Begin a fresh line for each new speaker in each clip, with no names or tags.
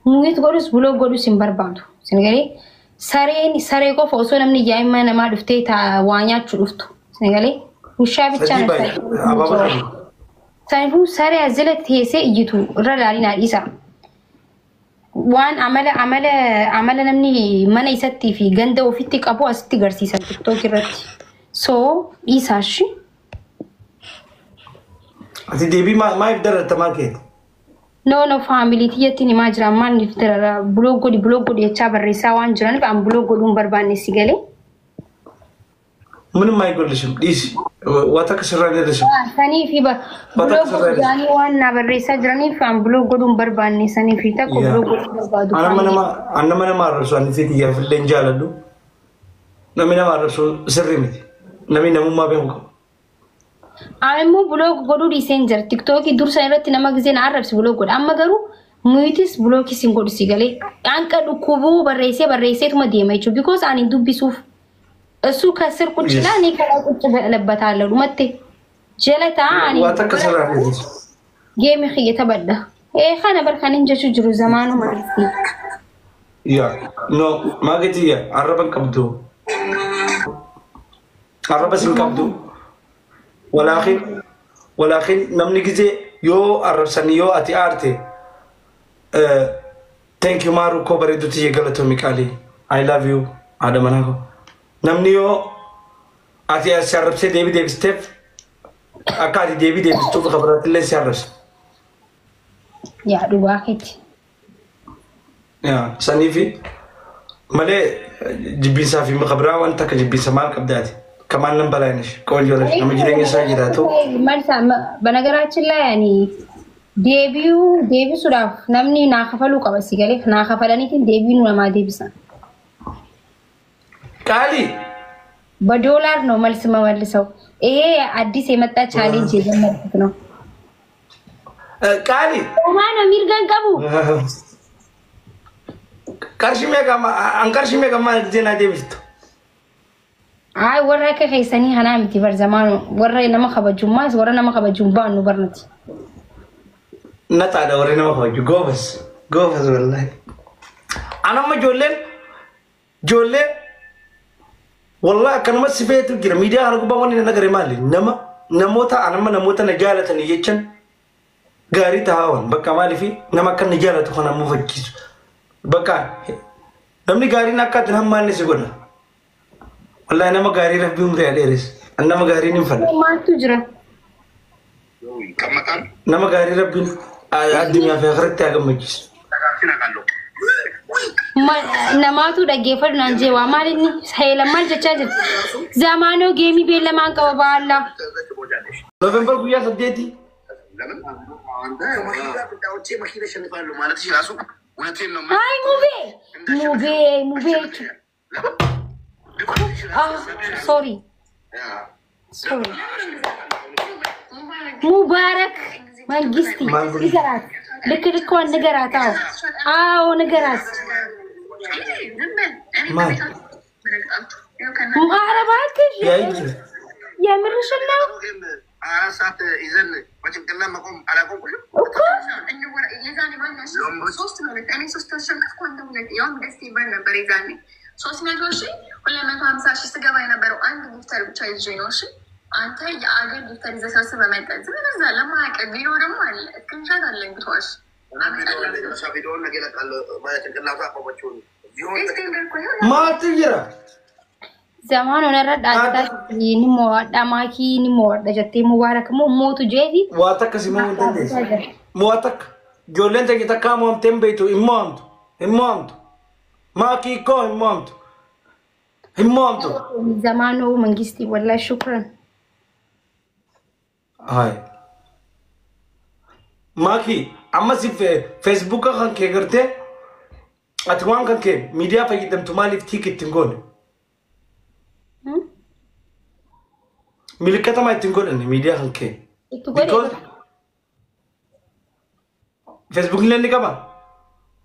Mute godhus block godhus hin barbaadu. Isin galee sareen saree qofa osoo namni yaa'imma namaa dhuftee waa nyaachuu dhuftu. Isin galee ውሻ ብቻ
Sadii
ነው።
baay'ee. Abaaboo sadii.
Saniifuu saree as jala teessee iyyitu irra laalinaa dhiisa. Waan amala amala amala namni mana isattii fi ganda ofitti qabu asitti garsiisan TikTok irratti. So dhiisaa shi.
Ati deebii maaliif darartamaa keeti?
No, family tiyyatti himaa jira, maal darara, block godhi, block godhi jechaa barreessaa waan jiraniif an block godhuun barbaanne, si galee.
ምንም አይጎልሽም። Dhiisi. Waa takka sirraa hin hir'isu.
Sanii fi
Bakka
block godhu jedhanii waan na barreessaa jiraniif an block godhuun barbaanne, sanii fi takka block godhuu barbaadu.
Anama nama an nama nama arrabsu ani fi xiyyaaf illee hin jaaladhu. Namni nama arrabsu sirrii miti. Namni namummaa beeku qaba.
Ani immoo block godhuu dhiiseen jira. TikTokii dursan irratti nama gisee na arrabsi block godha. Amma garuu muteis blockis hin godhu, si galee. Hanqa dhukkubuu barreessee barreesseetuma deema jechuudha. Because ani hin dubbisuuf. እሱ ከስር ቁጭ ይላል፣ እኔ ከላይ ቁጭ እለበታለሁ። Dhumatti jala ta'a ani
Waa takka sirraa hin hir'isu.
Gameii kiyya taphadha. Ee, kana bar kan hin jechuu jiru zamaanuma arti.
Yaa no, maagetiyya, arraba hin qabdu. Arraba sin qabdu. Walaakin namni gisee yoo arrabsanii yoo ati aarte, thank you maaru koo, bareedu tiyya, galatoomi qaalii. I love you, haadha manaa koo. Namni yoo ati si arrabsee deebii deebisteef, akka ati deebii deebistuuf kabiraatti illee si arrabsa.
Yaa, dhugaa keeti.
Yaa, saniifi malee jibbiinsaa fi maqabiraa wanta akka jibbiinsa maal qabdaati? ከማንም በላይ ነሽ። ቆንጆ ነሽ። nama jireenya isaa jiraatu.
Malsa በነገራችን ላይ ani deebi'uu deebisuudhaaf namni naa kafaluu qaba, si galee, naa kafalaniitiin deebii nu namaa deebisan.
Qaalii.
በዶላር ነው መልስ መመልሰው። ይሄ አዲስ የመጣ challenge የጀመርኩት ነው።
Qaalii.
ማነው mirga hin qabu?
Qarshii meeqa an qarshii meeqa maal gisee naa deebistu?
አይ, warra akka keessanii kanaa miti bar zamaanu, warra nama kabajummaas warra nama kabajuun baannu barnuti.
Naxaadha warri nama kabaju, goobas goobas wallahi. An amma ijoolleen ijoollee wallahi akkanuma si feetu jira miidiyaa kana gubbaa. Wanni na gare maali, nama namoota an amma namoota na jaalatanii jechan gaarii taa'awan bakka maaliifi nama akka na jaalatu kana ammoo fakkiisu, bakka namni gaariin akka ati hammaanne si godha. Wallahi nama gaarii rabbii umrii dheeres, an nama gaariin hin fadha.
Maaltu jira?
ይቀመጣል።
Nama gaarii rabbiin addunyaa fi akhiratti haa gammachiisu.
Namaatu dhaggeeffadhu naan jee, waa maal inni heelan maal jechaa jirti? Zamaanoo gameii beellamaan qaba baallaa.
November guyyaa 8.
መኪና ማለት ራሱ እውነቴን ነው።
Hayi, mubee mubee mubee jechuudha. Ah, sorry, sorry. ሙባረክ መንግስቲ ንገራት፣ ልክ ልክዋን ንገራት። አዎ አዎ ንገራት።
Maal?
ኧረ እባክሽ።
Yaa'ii.
የምርሽን ነው?
ሰዓት ይዘን በጭንቅላት መቆም አላቆምኩሽም
እኮ።
ሶስት ነው። እኔ ሶስት ተሸነፍኩ። አንተ ሁለት፣ ያውም ደስ ይባል ነበር። የዛኔ 300,000 250,000 ስገባ የነበረው አንድ gifter ብቻ ይዤ ነው። እሺ፣ አንተ የአገር gifter ይዘህ ሰብስበህ መጠን ዝም ብለህ እዛ ለማያውቅ ቪዲዮ ደግሞ አለ፣ screenshot አለ ብትዋሽ።
ቪዲዮውን ነገ እለቃለሁ። ጭንቅላቱ አቆመችውን
extender እኮ ይኸው።
Maaltu jira?
Zamaan onarra dhaabbataa ni mo'adha, maakii ni mo'adha jettee, mubaarak immoo mootu jeeti.
Waa takka si mo'uu hin dandeessu. Waa takka. Ijoolleen takka takkaa mo'amtee hin beektu, hin mo'amtu. Hin mo'amtu. Maakii koo hin mo'amtu. Hin mo'amtu.
Zamaanoo መንግስቲ ወላሂ شكرا.
Hayi. Maakii, amma si Facebooka kan kee gartee ati waan kan kee miidiyaa fayyadamtu maaliif tick ittiin goone? Milikkatama ittiin godhanne miidiyaa kan kee.
Itti godhe.
Because Facebook illee ni qaba.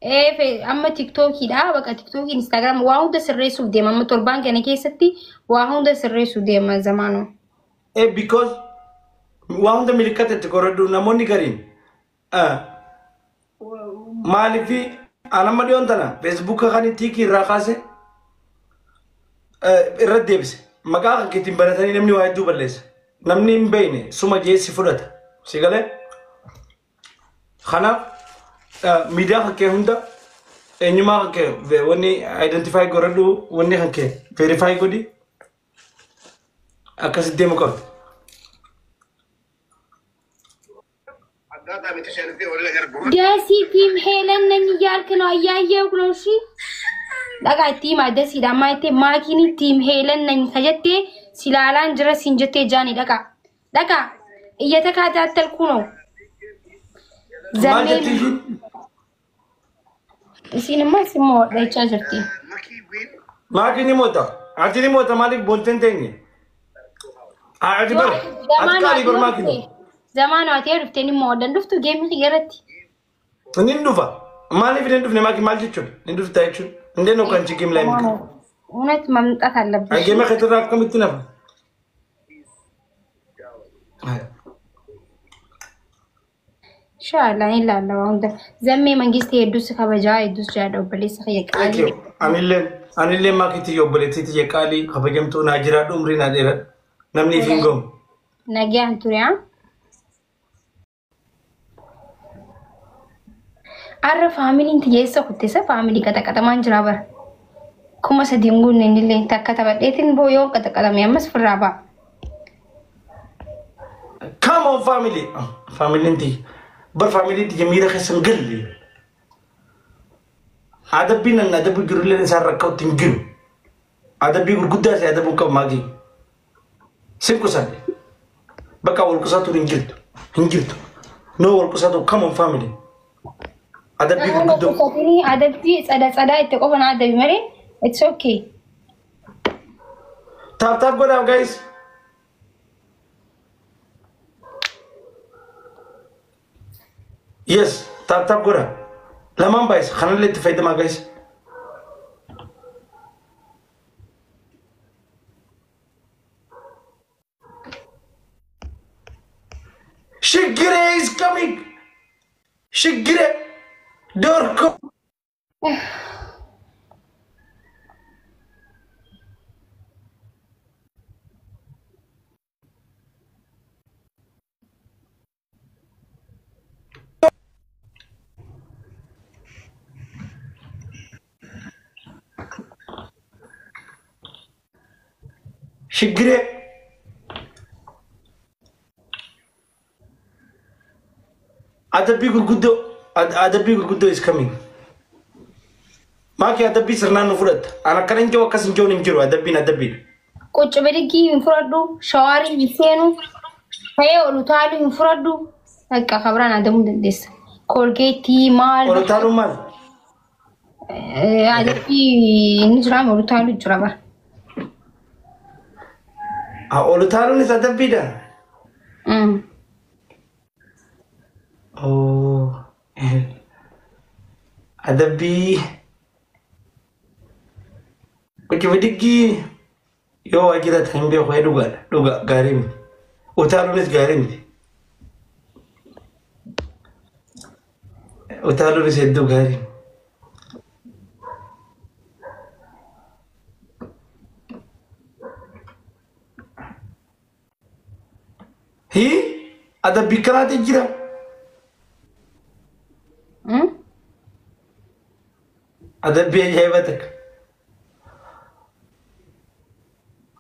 Ee, amma TikTokiidha. Bakka TikTokii, Instagram waa hunda sirreessuuf deema. Amma torbaan kana keessatti waa hunda sirreessuuf deema zamaanoo.
Eh, because waa hunda milikkata itti godhadhu, namoonni gariin Maaliif anamma dhiyoon tana Feesbuuka kan tiikii irraa kaase irra deebise. Maqaa kan keetiin banatanii namni waa hedduu balleessa. Namni hin beekne suma jeessi fudhata. Si galee? Kanaaf miidiyaa kan kee hunda eenyummaa kan kee wanni identify godhadhu, wanni kan kee verify godhi, akkasitti deemu qabda.
አጋጣሚ ተሸንፌ ወደ ነገር
ደሲ team ሄለን ነኝ እያልክ ነው? አያየው ነው። እሺ dhagaa itti himaa dasiidha. Ammaa jettee maakiin team ሄለን ነኝ ከጀttee silaalaan jira siin jettee jaani dhaqaa. Dhaqaa እየተከታተልኩ ነው።
Maal
Zammee
jetti ishiin?
Isiin immoo isin mo'adha jirti.
መኪ ዊን
Maakiin ni moota. Ati ni moota, maaliif boonteen teenye? Ati bar. Ati qaalii bar maakiin.
Zamaanoo ati dhuftee ni mo'adhan dhuftu geemni kiyya irratti.
Ni dhufa. Maaliif hin dhufne maakiin? Maal jechuudha? Ni dhufta jechuudha. እንዴት ነው ከአንቺ game ላይ የምቀር?
እውነት መምጣት አለብሽ።
Game keetirraa akkamitti nafa?
Inshallah ni ilaalla waan hunda. Zammee mangistii hedduus kabajaa hedduus jaadha obboleessa kiyya qaalii.
Anilleen anillee maakiitii obboleettii tiyya qaalii kabajamtuu naa jiraadhu, umrii naa dheeradhu. Namni if hin goomu.
Nagaan ture haa. Arra faamiliin tiyya eessa kuttisa faamilii qaxaqaxamaan jira bara. 3000 hin guunne innillee takka taphadheetiin boo yoo qaxaqaxame ammas firraa ba'a.
Come on, family. Familiin tiyya. Bar faamiliin tiyya miira keessa hin galle. Adabbiin an adabbii jirulleen isaan rakkootti hin jiru. Adabbii gurguddaa si adabuu qabu maakii. Sin qusadhe. Bakka wal qusatuun hin jirtu. Hin jirtu. No wal qusatu, come on, family. Adabbii gurguddoo.
Qusatini adabbii tsada tsadaa itti qofa na adabi malee it's okay.
Tap tap godhaa, guys. Yes, tap tap godhaa. Lamaan baay'isa. Kanallee itti fayyadamaa, guys. Shigire is coming. Shigire. Dorko. Shigire. Adabbii gurguddoo. Adabbii gurguddoo is coming. Maaki adabbii sirnaan nu fudhatta. An akkana hin jiru, akkas hin jiru, hin jiru, adabbiin adabbiidha.
Qocco bidiggii hin fudhadhu, shawaarii hin seenu, ta'ee ol utaaluu hin fudhadhu. Bakka kabiraan adamuu dandeessa. Koolgeettii maal?
Ol utaaluun maal?
Adabbii inni jira, ol utaaluu jira bara.
Ol utaaluunis adabbiidha. Oh. Adabbii. Qocco bidiggii yoo waa jiraatan hin beeku, dhugaadha. Dhuga gaarii miti. Utaaluunis gaarii miti. Utaaluunis hedduu gaarii miti. Hii adabbii kanaati jira. Adabbii ajaa'iba takka.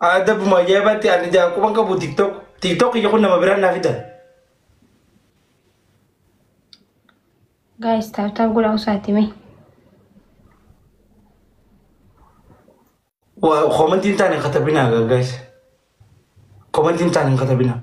Adabbuma ajaa'ibaatti ani quban qabu TikTok. TikTok iyya kun nama biraan naa fidan.
Guys, tap tap godhaa usaati mee.
Commentiin taane hin katabinaa, guys. Commentiin taane hin katabinaa.